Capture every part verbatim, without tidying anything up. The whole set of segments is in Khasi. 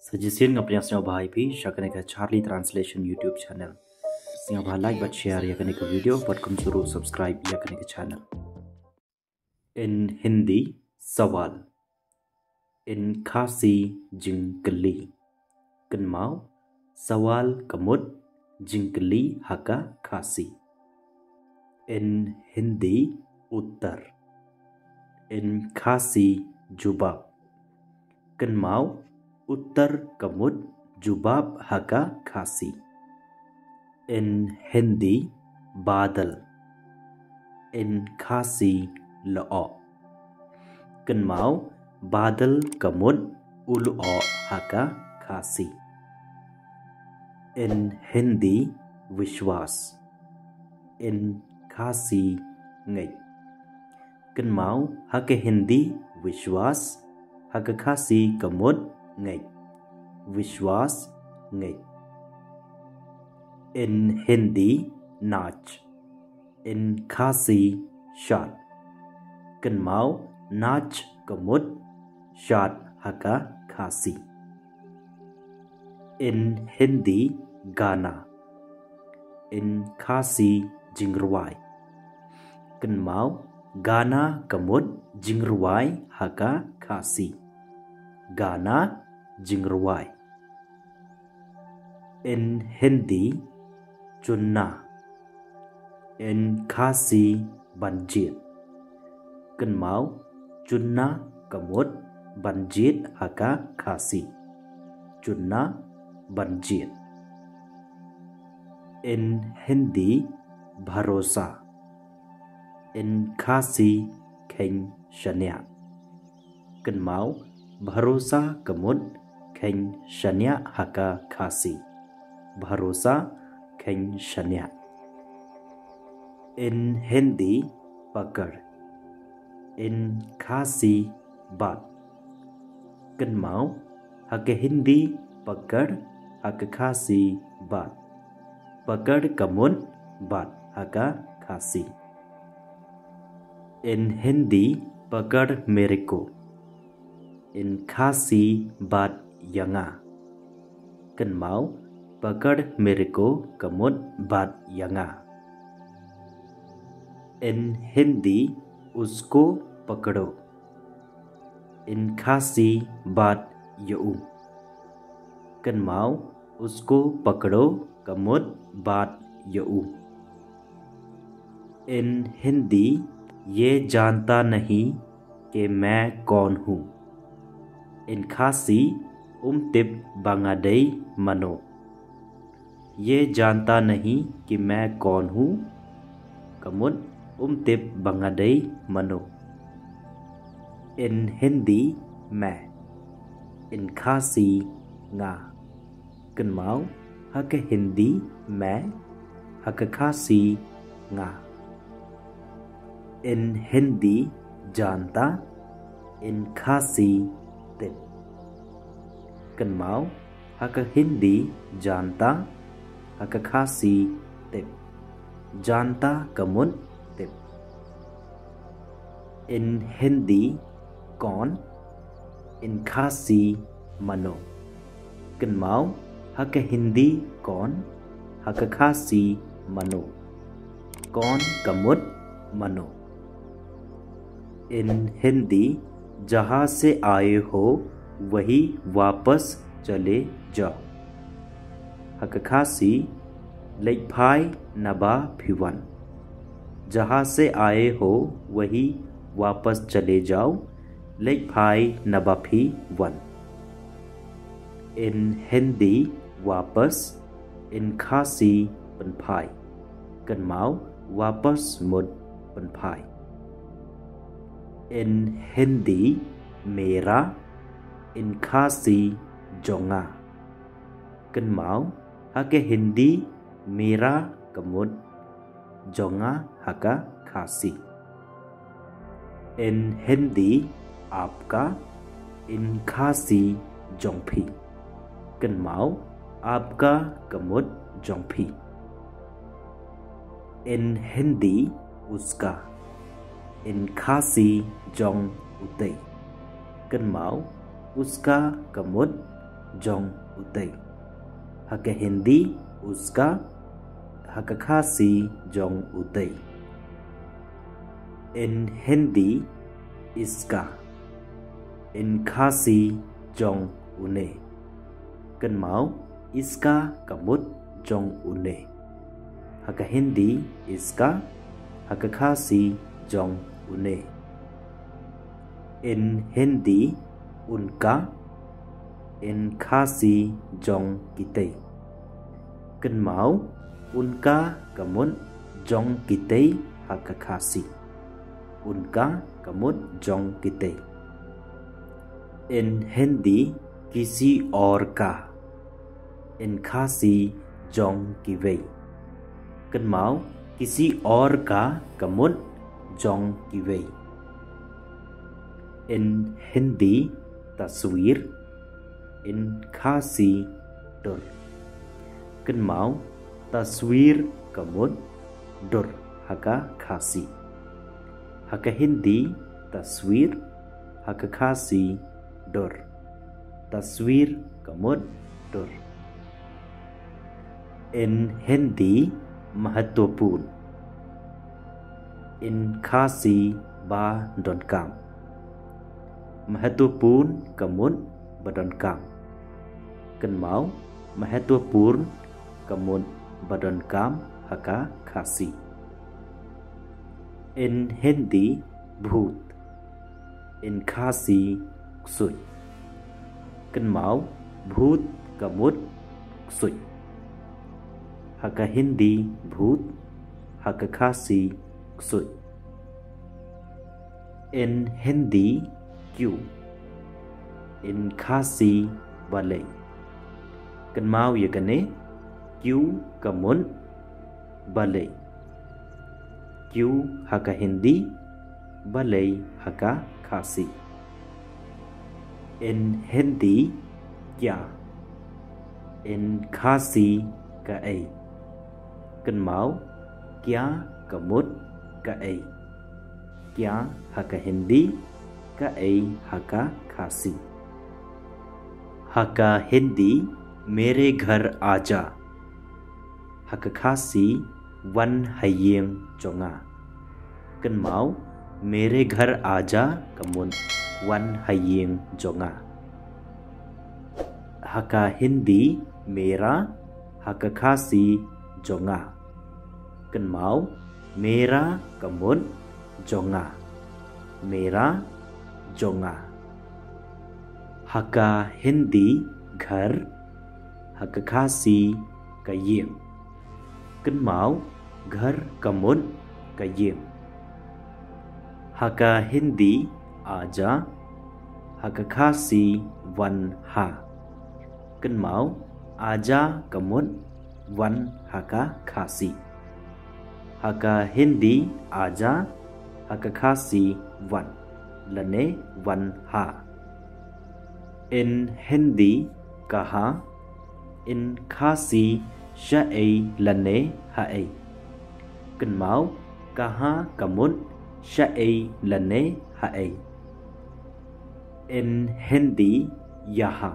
Sa shisien nga pdiang sngewbha ïa phi sha kane ka Charlie Translation YouTube channel. Sngewbha like bad share ïa kane ka video bad kumjuh ruh subscribe ïa kane ka channel. In Hindi, sawal. In Khasi, jingkylli. Kynmaw, sawal ka mut jingkylli ha ka Khasi. In Hindi, uttar. In Khasi, jubab. Kynmaw, uttar ka mut jubab ha ka Khasi. In Hindi, badal. In Khasi, lyoh. Kynmaw, badal ka mut u lyoh ha ka Khasi. In Hindi, vishwas. In Khasi, ngeit. Kynmaw, ha ka Hindi, vishwas, ha ka Khasi ka mut ngeit. Vishwas, ngeit. In Hindi, nach. In Khasi, shad. Kynmaw, nach ka mut shad ha ka Khasi. In Hindi, gana. In Khasi, jingrwai. Kynmaw, gana ka mut jingrwai ha ka Khasi. Gana, jingrwai. In Hindi, chunna. In Khasi, ban jied. Kynmaw, chunna ka mut ban jied ha ka Khasi. Chunna, ban jied. In Hindi, bharosa. In Khasi, kheiñ shaniah. Kynmaw, bharosa ka mut kheiñ shaniah ha ka Khasi. Bharosa, kheiñ shaniah. In Hindi, pakad. In Khasi, bat. Kynmaw, ha ka Hindi, pakad, ha ka Khasi, bat. Pakad ka mut bat ha ka Khasi. In Hindi, pakad mere ko. In Khasi, bat ïa nga. Kynmaw, pakad mere ko ka mut bat ïa nga. In Hindi, usko pakdo. In Khasi, bat ïa u. Kynmaw, usko pakdo ka mut bat ïa u. In Hindi, ye janta nahi ke main kaun hu. In Khasi, um tip ba nga dei mano. Ye janta nahi ke main kaun hu. Ka mut, um tip ba nga dei mano. In Hindi, main. In Khasi, nga. Kynmaw, ha ka Hindi, main, ha ka Khasi, nga. In Hindi, janta, in Khasi, tip. Kynmaw, ha ka Hindi, janta, ha ka Khasi, tip. Janta ka mut tip. In Hindi, kaun. In Khasi, mano. Kynmaw, ha ka Hindi, kaun, ha ka Khasi, mano. Kaun ka mut mano. In Hindi, jahan se aaye ho wahi wapas chale jao. Ha ka Khasi, leit phai naba phi wan. Jahan se aaye ho wahi wapas chale jao. Leit phai naba phi wan. In Hindi, wapas. In Khasi, pynphai. Kynmaw, wapas mut pynphai. In Hindi, mera. In Khasi, jong nga. Kynmaw, ha ka Hindi, mera ka mut jong nga ha ka Khasi. In Hindi, aapka. In Khasi, jong phi. Kynmaw, aapka ka mut jong phi. In Hindi, uska. In Khasi, jong utei. Kynmaw, uska ka mut jong utei. Ha ka Hindi, uska, ha ka Khasi, jong utei. In Hindi, iska. In Khasi, jong une. Kynmaw, iska ka mut jong une. Ha ka Hindi, iska, ha ka Khasi, jong une. In Hindi, unka. In Khasi, jong kitei. Kynmaw, unka ka mut jong kitei ha ka Khasi. Unka ka mut jong kitei. In Hindi, kisi aur ka. In Khasi, jong kiwei. Kynmaw, kisi aur ka ka mut jong kiwei. In Hindi, taswir. In Khasi, dur. Kynmaw, taswir ka mut dur ha ka Khasi. Ha ka Hindi, taswir, ha ka Khasi, dur. Taswir ka mut dur. In Hindi, mahatvapurn. In Khasi, ba donkam. Mahatvapurn ka mut ba donkam. Kynmaw, mahatvapurn ka mut ba donkam ha ka Khasi. In Hindi, bhoot. In Khasi, ksuid. Kynmaw, bhoot ka mut ksuid. Ha ka Hindi, bhoot, ha ka Khasi, ksuid. In Hindi, kyu. In Khasi, balei. Kynmaw ïa kane, kyu ka mut balei. Kyu ha ka Hindi, balei ha ka Khasi. In Hindi, kya. In Khasi, kaei. Kynmaw, kya ka mut kaei. Kya ha ka Hindi, kaei ha ka Khasi. Ha ka Hindi, mere ghar aa ja. Ha ka Khasi, wan ha ïing jong nga. Kynmaw, mere ghar aa ja ka mut wan ha ïing jong nga. Ha ka Hindi, mera, ha ka Khasi, jong nga. Kynmaw, mera ka mut jong nga. Mera, jong nga. Ha ka Hindi, ghar, ha ka Khasi, ka ïing. Kynmaw, ghar ka mut ka ïing. Ha ka Hindi, aa ja, ha ka Khasi, wan ha. Kynmaw, aa ja ka mut wan ha ka Khasi. Ha ka Hindi, aa ja, ha ka Khasi, wan, lane wan ha. In Hindi, kaha. In Khasi, shaei lane haei. Kynmaw, kaha ka mut shaei lane haei. In Hindi, yaha.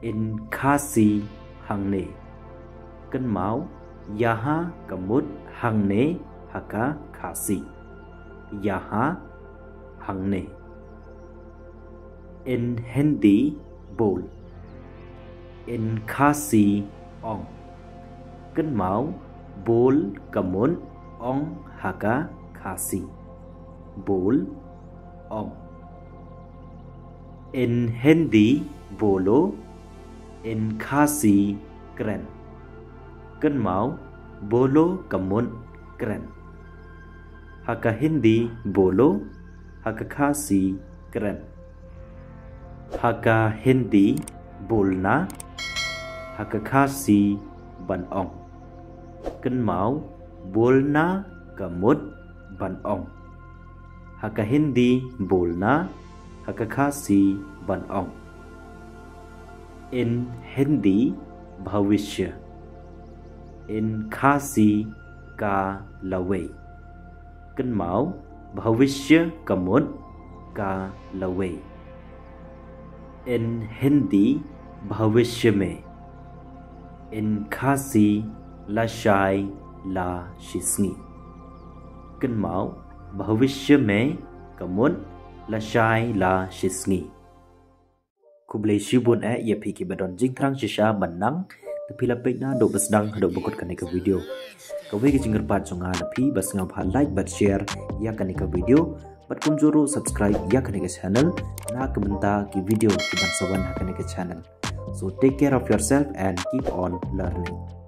In Khasi, hangne. Kynmaw, yaha ka mut hangne ha ka Khasi. Yaha, hangne. In Hindi, bol. In Khasi, ong. Kynmaw, bol ka mut ong ha ka Khasi. Bol, ong. In Hindi, bolo. In Khasi, kren. Kynmaw, bolo ka mut kren. Ha ka Hindi, bolo, ha ka Khasi, kren. Ha ka Hindi, bolna, ha ka Khasi, ban ong. Kynmaw, bolna ka mut ban ong. Ha ka Hindi, bolna, ha ka Khasi, ban ong. In Hindi, bhavishya. In Khasi, ka lawei. Kynmaw, bhavishya ka mut ka lawei. In Hindi, भविष्य में, in Khasi, lashai la shisngi. Kynmaw, भविष्य में ka mut, lashai la shisngi. Khublei shibun eh ïa phi kiba don jingthrang shisha ban nang, te phi la peit naduh ba sdang haduh ba kut kane ka video. Kawei ka jingkyrpad jong nga na phi ba sngewbha like bad share ïa kane ka video, bad kumjuh ruh subscribe ïa kane ka channel, na ka bynta ki video kiban sa wan ha kane ka channel. So take care of yourself and keep on learning.